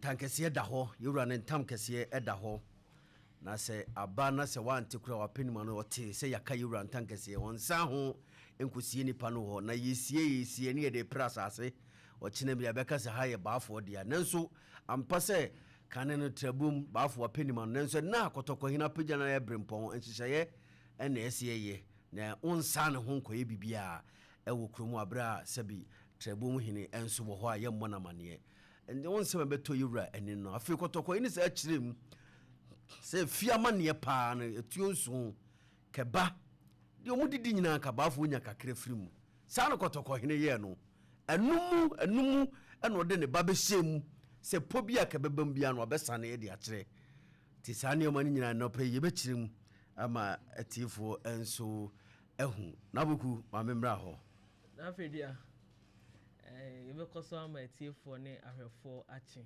Ntankɛseɛ da hɔ, yɛwura no ntam kɛseɛ da hɔ. Na sɛ aba na sɛ wante koraa wapɛ nim ano ɔte sɛ yɛaka yɛwura ntankɛseɛ, ɔnsan ho nkɔsie nipa no hɔ. Na yɛsie yɛsie ne yɛde pere asase, ɔkyena bi yɛbɛka sɛ ha yɛ baafoɔ dea. Nanso ampa sɛ kane no trabom baafoɔ apɛ nim ano, nanso na Kɔtɔkɔhene apagya no ayɛ berempɔn nhyehyɛeɛ ɛna ɛsɛ yɛyɛ na wonsan ne ho nkɔyɛ biribiaa ɛwɔ kurom aberɛ a sɛbi trabom hene nso wɔ hɔ a yɛmmɔ no amanneɛ. Nti wo nsɛm a ɛbɛtɔ yɛwura ani no, afei Kɔtɔkɔhene saa kyerɛ mu sɛ fie amanneɛ paa no ɛtuo nson kɛba deɛ ɔmo didi nyinaa kabaafoɔ nya kakra firi mu. Saa no Kɔtɔkɔhene yɛɛ no ɛno mu ɛno mu ɛna ɔde ne ba bɛhyɛ mu sɛ po bi a kɛbɛbam biara no ɔbɛsane de akyerɛ. Nti saa nneɛma no nyinaa nnɔpɛ yi yɛbɛkyerɛ mu ama atiefoɔ nso ahu. Naboku, maame mmra hɔ. Na afei dua yɛbɛkɔ so ama atiefoɔ ne ahwɛfoɔ akye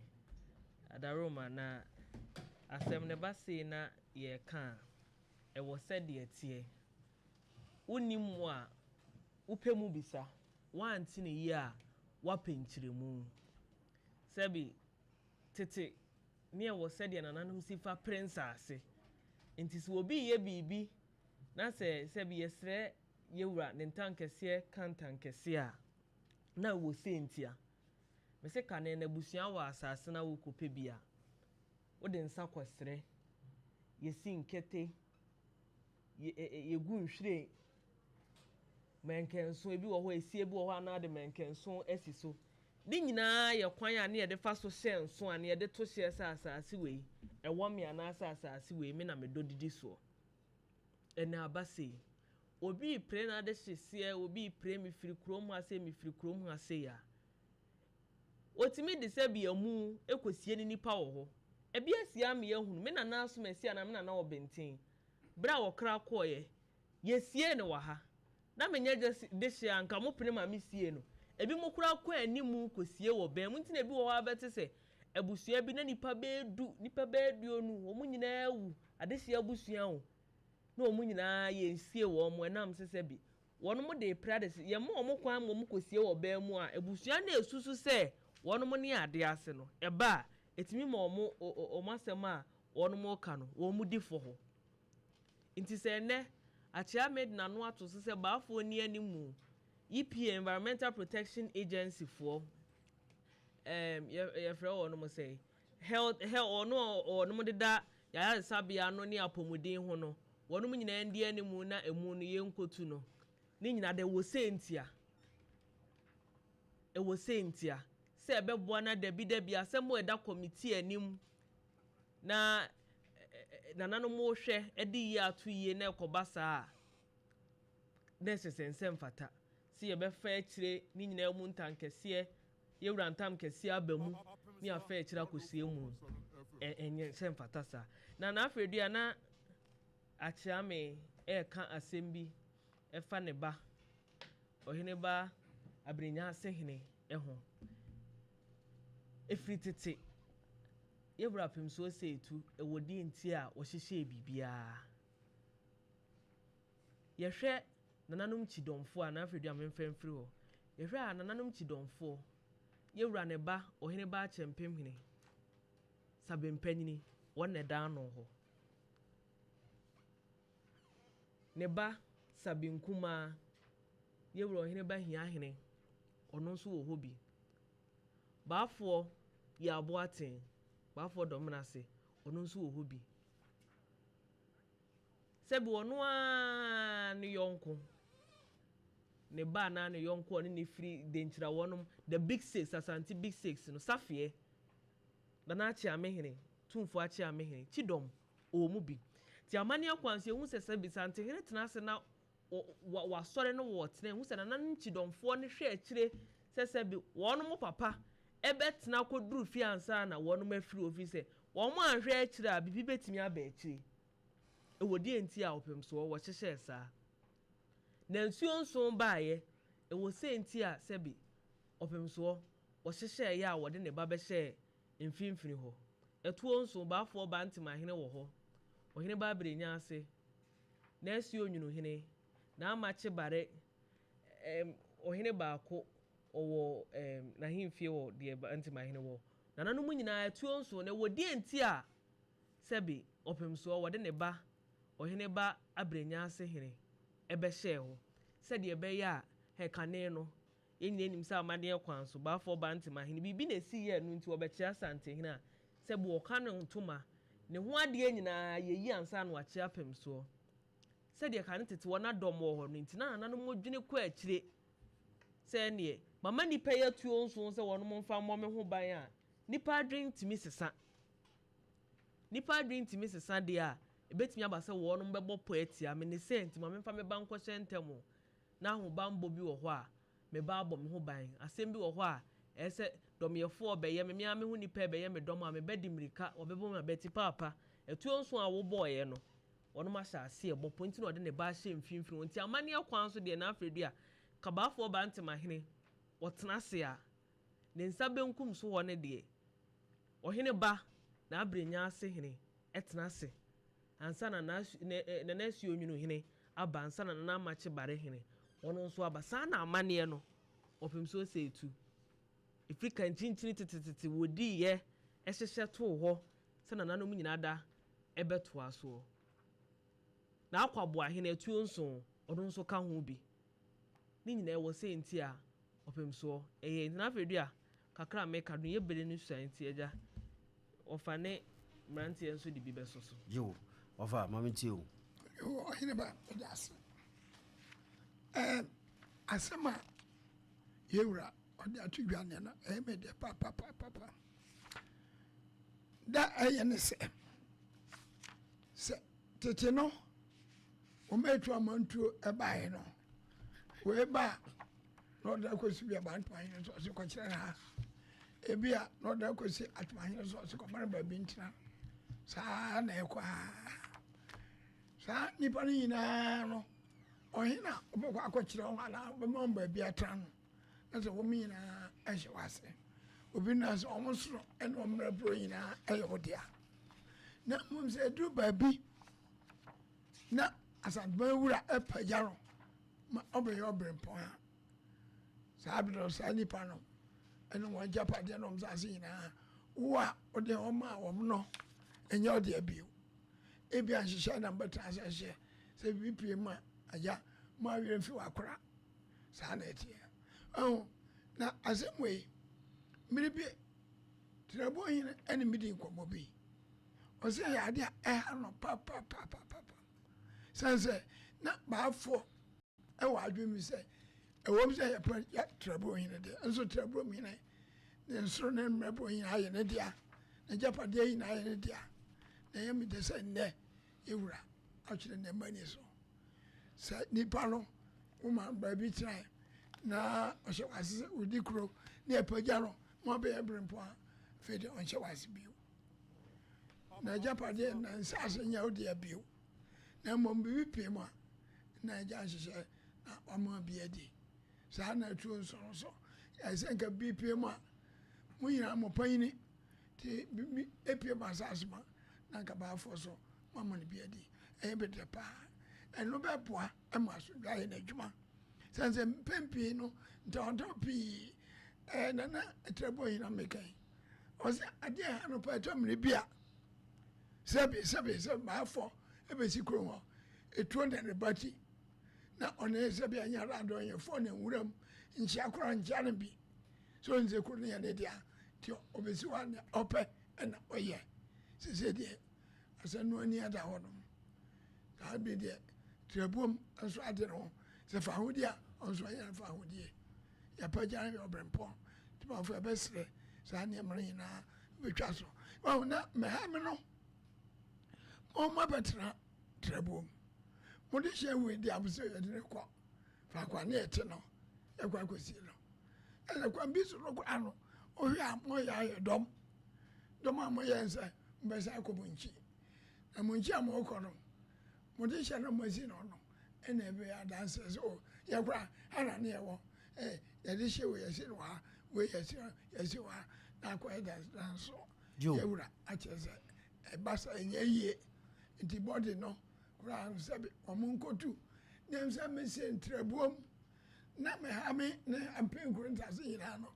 adaroma na asɛm ne ba sei na yɛreka a ɛwɔ sɛdeɛ teɛ. Wonim mu a wopɛ mu bisa, woante ne yie a woapɛ nkyerɛmu. Sɛbi tete ne ɛwɔ sɛdeɛ nananom si fa pere nsaase. Nti sɛ obi yɛ biribi na sɛ sɛbi yɛsrɛ yɛwura ne ntankɛseɛ ka ntankɛseɛ a na ɛwɔ sɛ ntia. Mese kane na abusua wɔ asase na wokɔpɛ bi a wode nsa kɔsrɛ, yɛsi nkɛtɛ, yɛgu nhwiren, mɛnkɛnso ebi wɔ hɔ, esie bi wɔ hɔ anaa de mɛnkɛnso asi so. Ne nyinaa yɛ kwan a ne yɛde fa so hyɛ nso a ne yɛde to hyɛ sɛ asase wei ɛwɔ me anaasɛ asase wei me na medɔ didi soɔ. Ɛna aba sei, obi pere na ade hyeseɛ, obi pere mefiri kurom ha sei, mefiri kurom ha sei a, otumi de sɛ bi amu ekɔsie ne nipa wɔ hɔ. Ebi asi ama yɛahunu, me nana asom asi anaa me nana wɔ benten. Bere a wɔkra kɔɔyɛ, yɛsie no wɔ ha. Na menyɛ de hye a nka mo pene ma me sie no. Ebi mo koraa kɔ animu kɔsie wɔ bɛn mu. Nti na ebi wɔ hɔ a bɛte sɛ abusua bi na nipa bɛyɛ 10, nipa bɛyɛ 20, wɔn nyinaa awu. Adehye abusua o. Na wɔn nyinaa yɛnsie wɔn mo ɛnam sɛ sɛ bi wɔn mo de pra de yɛn mo wɔn kwan ma wɔn kɔsie wɔ bɛn mu a abusua na esusu sɛ wɔn mo ne ade ase no ɛba a etumi ma wɔn wɔn asɛm a wɔn mo ka no wɔn mo di fɔ hɔ. Nti sɛ ɛnɛ Akyea made n'ano ato so sɛ baafoɔ ni animu EPA, Environmental Protection Agency foɔ, yɛfrɛ wɔn mo sɛ health ɔno wɔn mo deda yayaresabea no ne apɔmuden ho no, wɔn mo nyinaa ndi animu na emu no yɛnkotu no ne nyinaa de ɛwɔ sɛ ntia, ɛwɔ sɛ ntia sɛ ɛbɛboa na dabi dabi asɛm a ɛda committee anim na nananom hwɛ ɛde yie ato yie na ɛkɔba saa na ɛsɛ sɛ nsɛm fata sɛ yɛbɛfa akyire ne nyinaa mu ntankɛseɛ, yɛwura ntam kɛseɛ aba mu ne afa akyire akɔsie mu, ɛnyɛ sɛ mfata saa. Na n'afɛ dua na Akyeame ɛreka asɛm bi ɛfa ne ba ɔhene ba Abirenyaase hene ɛho. Ɛfiri tete yɛwura Pemsoɔ sɛ etu ɛwɔ deɛ nti a wɔhyehyɛɛ biribiara. Yɛhwɛ nananom kyidɔmfoɔ a n'afɛ dua memfa mfiri hɔ. Yɛhwɛ a nananom kyidɔmfoɔ, yɛwura ne ba ɔhene ba Akyɛmpem hene Sabempanyini, wɔn na ɛda ano hɔ. Ne ba Sabenkumaa, yɛwura ɔhene ba Hiahene, ɔno nso wɔ hɔ bi. Baafoɔ yɛ Aboaten, Baafoɔ Dɔmenase, ɔno nso wɔ hɔ bi. Sɛbi ɔno ara ne yɔnko, ne ba anaa ne yɔnko a ɔne ne firi Denkyira wɔnom, the big six, Asante big six no, Safeɛ, Nana Akyeamehene, Tumfoɔ Akyeamehene, Kyidɔm, ɔwɔ mu bi. Nti amanneɛ kwan so yɛhu sɛ sɛbi Santehene tena ase na wasɔre no wɔ tena, yɛhu sɛ nananom kyidɔmfoɔ no hwɛ akyire sɛ sɛbi wɔnom papa ɛbɛtena kɔduru fie ansa na wɔnom afiri hɔ, firi sɛ wɔn anhwɛ akyire a biribi bɛtumi aba akyire. Ɛwɔ deɛ nti a ɔpemsoɔ wɔhyehyɛɛ saa. Na nsuo nson baeɛ, ɛwɔ sɛ nti a sɛbi ɔpemsoɔ wɔhyehyɛeɛ a wɔde ne ba bɛhyɛɛ mfimfini hɔ. Ɛtoɔ nson, Baafoɔ ba Ntemahene wɔ hɔ, ɔhene ba Abirenyaase, na Asuo Nwunuhene, na Ama Kyebare, ɔhene baako ɔwɔ n'ahemfie wɔ deɛ Ntemahene wɔ. Nananom nyinaa atuo nso na ɛwɔ deɛ nti a sɛbe ɔpemsoɔ wɔde ne ba ɔhene ba Abrɛnyaase hene ɛbɛhyɛɛ hɔ sɛdeɛ ɛbɛyɛ a hɛkane no yɛn nyinaa nim sɛ amanneɛ kwan so Baafoɔ Bantemahene biribi na ɛsi yɛɛ no nti wɔbɛkyea Asantehene a sɛbe wɔka ne ntoma ne ho adeɛ nyinaa yɛyi ansa na wakyea pemsoɔ. Sɛdeɛ kane tete hɔ na dɔm wɔ hɔ no nti na nananom dwene kɔ akyire sɛ ɛneɛ mama nnipa yi atuo nso sɛ wɔnom mfa mmɔ me ho ban a nnipa adwene ntumi sesa. Nnipa adwene ntumi sesa deɛ a ɛbɛtumi aba sɛ wɔnom bɛbɔ pɔ atia me ne sɛ nti ma memfa me ba nkɔhyɛ ntɛm na ahobanbɔ bi wɔ hɔ a me ba abɔ me ho ban. Asɛm bi wɔ hɔ a ɛyɛ sɛ dɔmyɛfoɔ bɛyɛ me mea me ho nipa bɛyɛ me dɔm a mebɛdi mmirika wɔbɛbɔ me abɛti paapa atuo nso a wobɔɔyɛ no wɔnom ahyɛ aseɛ bɔ pɔ nti na ɔde ne ba ahyɛ mfimfini wɔn nti amanneɛ kwan so deɛ n'afɛdu a kabaafoɔ Bantemahene wɔtena ase a ne nsa benkum so hɔ ne deɛ ɔhene ba na Abrɛnyaase hene ɛtena ase ansa na Nana Asuo Nwunu hene aba ansa na Nana Amakye Bare hene wɔn nso aba. Saa na amanneɛ no wɔpem so sɛ etu ɛfiri kankyinkyini tetetete wɔdiiɛ ɛhyehyɛ too hɔ sɛ nananom nyinaa da ɛbɛtoa soɔ. Na akɔ aboahene atuo nso ɔno nso ka ho bi ne nyinaa ɛwɔ sɛ nti a ɔpem soɔ ɛyɛ nti na afei dua kakra a meka no yɛ bere no sua nti agya ɔfa ne mmeranteɛ nso de bi bɛso so. Yo, ɔfa maame tie o. Ɔhene ba, ɛda ase. Asɛm a yɛwura ɔde ato dwa ne no ɛyɛ me deɛ papapapapa. Da ɛyɛ ne sɛ tete no wɔn etu amantuo ɛbaeɛ no wei ba na ɔde akɔsi bi abantomahene so ɔsi kɔkyerɛ no ha ebi a na ɔde akɔsi atomahene so ɔsi kɔma no baabi ntena saa na ɛkɔ aa saa nipa no nyinaa no ɔhene a ɔbɛkɔ akɔkyerɛ wɔn anaa ɔbɛma wɔn baabi atena no na sɛ wɔn nyinaa ɛhyɛ wɔ ase obi na sɛ wɔn soro ɛne wɔn mmerɛboro nyinaa ɛyɛ wɔ dea na mmom sɛ ɛduru baabi na Asanteman wura ɛpagya no ma ɔbɛyɛ ɔbrɛmpɔn a saa abiri no saa nipa no ɛne wɔn agyapadeɛ na wɔn nsaase nyinaa wo a ɔde wɔn maa wɔn no ɛnyɛ ɔde abio ebi ahyehyɛ na mbɛtena ase ahyɛ sɛ bibi pie mu a agya mo awerɛ mfi wakora saa na ɛteɛ ɛho na asɛm wei mmiri bi tìrɛbɔ hene ɛne mi di nkɔmɔ bi ɔsɛ ɛyɛ adeɛ a ɛha no papapapapa sɛn sɛ na baafoɔ ɛwɔ adwene mi sɛ ɛwɔ mu sɛ yɛpɛ yɛ tìrɛbɔ hene deɛ nso tìrɛbɔ hene ne nsoro ne mmerɛbɔ nyinaa yɛ ne dea ne gyapadeɛ nyinaa yɛ ne dea na ɛyɛ mi de sɛ nnɛ ewura atwerɛ ne mma ni so sɛ nipa no woma baabi tena na ɔhyɛ wase sɛ odi kuro ne ɛpagya no ma ɔbɛyɛ berempɔ a afei de ɔnhyɛ wase bio na agyapadeɛ na nsaase nyɛ wo deɛ bio na mmom biribi pii mu a na agya nhyehyɛ na wama bi adi saa na atuo nso no so ɛsɛ nka biribi pii mu a mo nyinaa mo panyini nti biribi epie mu asase ma na nka baafoɔ so mama no bi adi ɛyɛ bebree paa ɛno bɛboa ɛma asomdwa ayɛ n'adwuma sɛn sɛ mpɛn pii no ntawɔntaw pii ɛɛ nana ɛtɛrɛbɔ nyina meka yi ɔsɛ adeɛ ha no pa ɛtɔ mmiri bi a sɛbi sɛbi sɛ baafɔ ɛbɛsi kurom hɔ etuo na ne ba ti na ɔne sɛbi anya rado ɔyɛ fɔ ne nwuram nkyia koraa nkyia no bi so nse kuro no yɛ ne dea nti ɔbɛsi hɔ a nea ɔpɛ ɛna ɔyɛ sese deɛ asɛ no ani ada hɔ nom saa bi deɛ tìrɛbuom nso ade ne ho sɛ fa ahodie a ɔnso ɔyɛ no fa ahodie yɛpɛgya no yɛ ɔbrɛmpɔn tìmafo yɛbɛsrɛ saa nneɛma no nyinaa bɛtwa so wɔn na mɛha me no wɔn mo abɛtena tìrɛbuom mo de hyɛ wei di abosɛ yɛde ne kɔ faako a ne yɛte no yɛkɔ akɔsie no ɛsɛ kwan bi so no koraa no wohwɛ a moyɛ ayɛ dɔm dɔm a moyɛ nsɛ mbɛsa akɔ mo nkyi na mo nkyi a mokɔ no mode hyɛ no moasi no no ɛna ɛbɛyɛ adanseɛ sɛ o yɛkora ha na ne yɛwɔ ɛ yɛde hyɛ wei yɛsi no ha wei yɛsi no yɛsi wɔ ha na akɔyɛ danso yɛwura akyerɛ sɛ ɛba sɛ ɛnyɛ yie nti bɔde no koraa no sɛ ɔmo nkotu na sɛ mesie ntrɛbuom na mehame ne mpenkuro nsase nyinaa no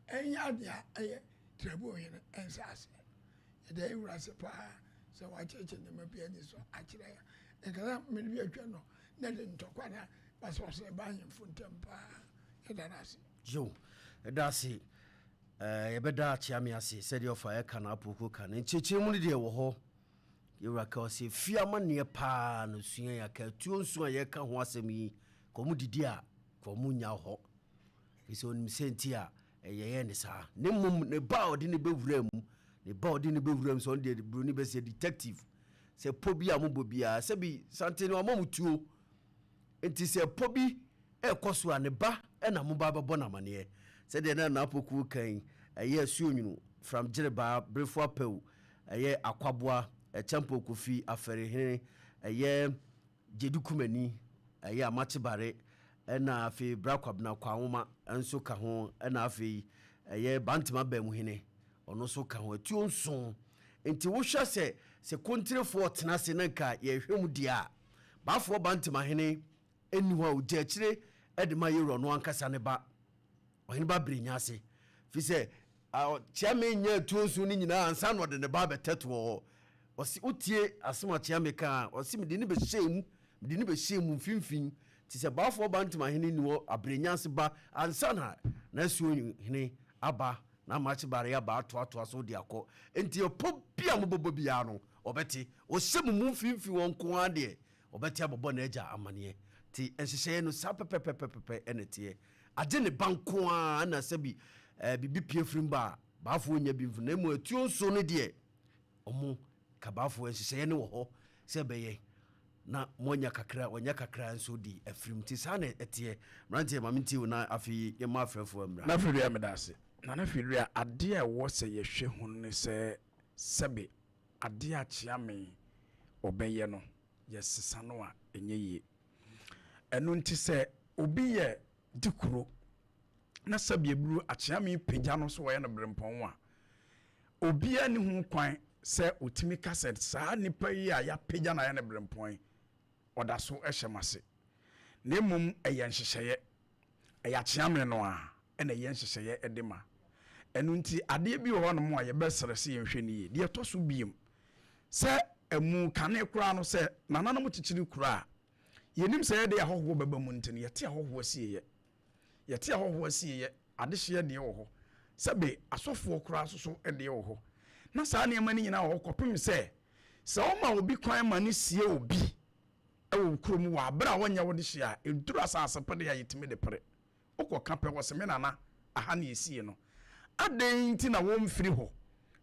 ɛnyɛ adeɛ a ɛyɛ. Trabuohene nsaase. Yɛda yɛn Wura ase paa sɛ wakyerɛkyerɛ nneɛma bi ani so akyerɛ yɛn. Nka sɛ mmere bi atwa no na ɛde ntɔkwa na basabasa ba ahemfo ntam paa. Yɛda no ase. Yo, yɛda ase. Eh, yɛbɛda Akyeame ase sɛdeɛ ɔfa ɛka na apoko ka no. Nkyerɛkyerɛ mu no deɛ wɔ hɔ. Yɛwura ka ɔsɛ fie amanneɛ paa no sua yɛ aka atuo nso a yɛka ho asɛm yi ka ɔmo didi a ka ɔmo nya hɔ. Ɛfiri sɛ ɔnim sɛ nti a Ɛyɛɛ no saa. Na mmom ne ba a ɔde no bɛwuraa mu, ne ba a ɔde no bɛwuraa mu sɛ ɔno deɛ buroni bɛsɛ detective, sɛ pɔ bi a mobɔ biara, sɛbi sante no wama mo tuo, nti sɛ pɔ bi ɛrekɔ so a ne ba na moba bɛbɔ no amaneɛ. Sɛdeɛ na Nana Apoku reka yi, ɛyɛ Asuonwunu, Fram Gyerebaa, Berefo Apawu, ɛyɛ Akwaboa, Ɛkyɛmpɔn Kofi, Afɛrehene, ɛyɛ Gyedu Kumani, ɛyɛ Amakye Bare, ɛna afei Bra Kwabena Kwawoma nso ka ho, ɛna afei ɛyɛ Bantama Baamuhene, ɔno nso ka ho, atuo nson. Nti wohwɛ sɛ sɛ Kontirefoɔ retena ase na nka yɛrehwɛ mu deɛ a, Baafoɔ Bantemahene nni hɔ a ɔgya akyire de ma Yewura ɔno ankasa ne ba. Ɔhene ba bere nya ase, firi sɛ Kyeame nyaa atuo nson no nyinaa ansa na ɔde ne ba abɛtɛ toɔ hɔ. Ɔse, wotie asɛm a Kyeame ka a, ɔse mede no bɛhyɛɛ mu, mede no bɛhyɛɛ mu mfimfini, te sɛ Baafoɔ Bantam ahene nni hɔ, Aberenyanse ba ansa na n'asuo hene aba, na Amakye Bare aba atoatoa so de akɔ. Enti ɛpɔ bi a mobɛbɔ biara no, ɔbɛte. Ɔhyɛ mo mu mfimfini hɔ nko ara deɛ, Ɔbɛte abɛbɔ n'agya amaneɛ. Nti nhyehyɛeɛ no saa pɛpɛpɛpɛpɛ na ɛteɛ. Agye ne ba nko ara na sɛbi eh, biribi pue firi mu ba a, baafoɔ nnya bi mfiri. Na mmom atuo nso no deɛ, ɔmo ka baafoɔ nhyehyɛeɛ no wɔ hɔ sɛ ɛbɛyɛ na moanya kakra, wɔanya kakra nso de afiri mu. Nti saa na ɛteɛ. Mmeranteɛ ma mentie wo na afei yɛmma afrɛfoɔ mmra. Nana Fredua meda ase. Nana Fredua adeɛ a ɛwɔ sɛ yɛhwɛ hunu ne sɛ sɛbe Adeɛ a Kyeame ɔbɛyɛ no, yɛsesa no a, ɛnyɛ yie. Ɛno nti sɛ obi yɛ di kuro na sɛbi aburu Akyeame pagya no sɛ ɔyɛ no berempɔn a, obiara nni ho kwan sɛ ɔtumi ka sɛ saa nipa yi a yɛapagya no ayɛ no berempɔn yi, ɔda so hyɛ m'ase. Na mmom ɛyɛ nhyehyɛeɛ. Ɛyɛ akyeame no ara na ɛyɛ nhyehyɛeɛ de ma. Ɛno nti adeɛ bi wɔ hɔnom a yɛbɛsrɛ sɛ yɛnhwɛ no yie. Deɛ ɛtɔ so biom, sɛ ɛmu kane koraa no sɛ nananom kyekyere kuro a, yɛnim sɛ yɛde ahɔhoɔ bɛba mu nti no, yɛte ahɔhoɔ asieeɛ. Yɛte ahɔhoɔ asieeɛ, adehyeɛ deɛ wɔ hɔ, sɛbe asɔfoɔ koraa nso so deɛ wɔ hɔ. Na saa nneɛma no nyinaa wɔ hɔ kɔpem sɛ, sɛ woma obi kwan ma no sie obi wɔ wo kurom wɔ abere a wɔnyɛ wo dehyeɛ a, ɛduru asase pere a yɛtumi de pere. Wokɔka pɛ, wɔse me nana, aha na yɛsie no. Adɛn nti na wɔmfiri hɔ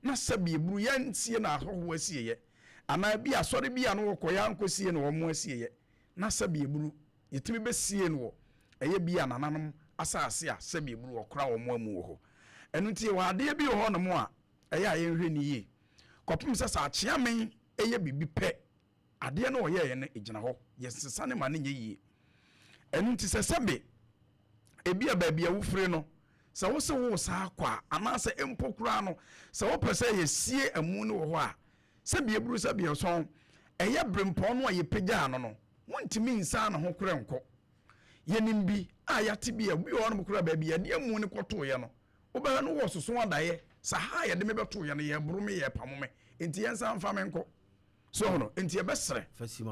na sɛbe ɛburu yɛnsie no ahɔhoɔ asieeɛ? Anaa ebia asɔre bi a na wɔkɔ yɛankɔsie no wɔn asieeɛ na sɛbe ɛburu yɛtumi bɛsie no wɔ ɛyɛ bi a nananom asase a sɛbe ɛburu wɔkora wɔn amu wɔ hɔ. Ɛno nti yɛwɔ adeɛ bi wɔ hɔnom a ɛyɛ a yɛnhwɛ no yie kɔpem sɛ sɛ akyeame yɛ biribi pɛ adeɛ no ɔyɛeɛ no ɛgyina hɔ, yɛnsesa no ma no nyɛ yie. Ɛno nti sɛ sɛbe ebi a baabi a wofire no sɛ wo se wo saa kɔ a anaasɛ mpo koraa no sɛ wopɛ sɛ yɛsie amu no wɔ hɔ a sɛbi eburu sɛbi ɛsɔn ɛyɛ berempɔn no a yɛpagyaa no no wontumi nsan ne ho korɛ nkɔ. Yɛnim bi a yɛate bi a obi wɔ hɔnom koraa baabi yɛde amu no kɔtoeɛ no wobɛhwɛ no wɔ soso adaeɛ sɛ ha a yɛde me bɛtoeɛ no yɛboro me yɛpamo me nti yɛnsan mfa me nkɔ. So ho no? Nti yɛbɛsrɛ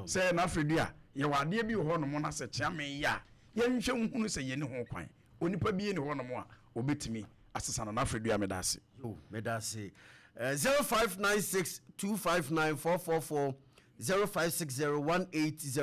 sɛ na afei a yɛwɔ adeɛ bi wɔ hɔnom na sɛ kyeame yɛ a yɛnhwɛ nhunu sɛ yɛni ho kwan. Onipa bi ni hɔnom a ɔbɛtumi asesa no. Na afei dua meda ase. Yo, meda ase. 0596 259 444 0560 180.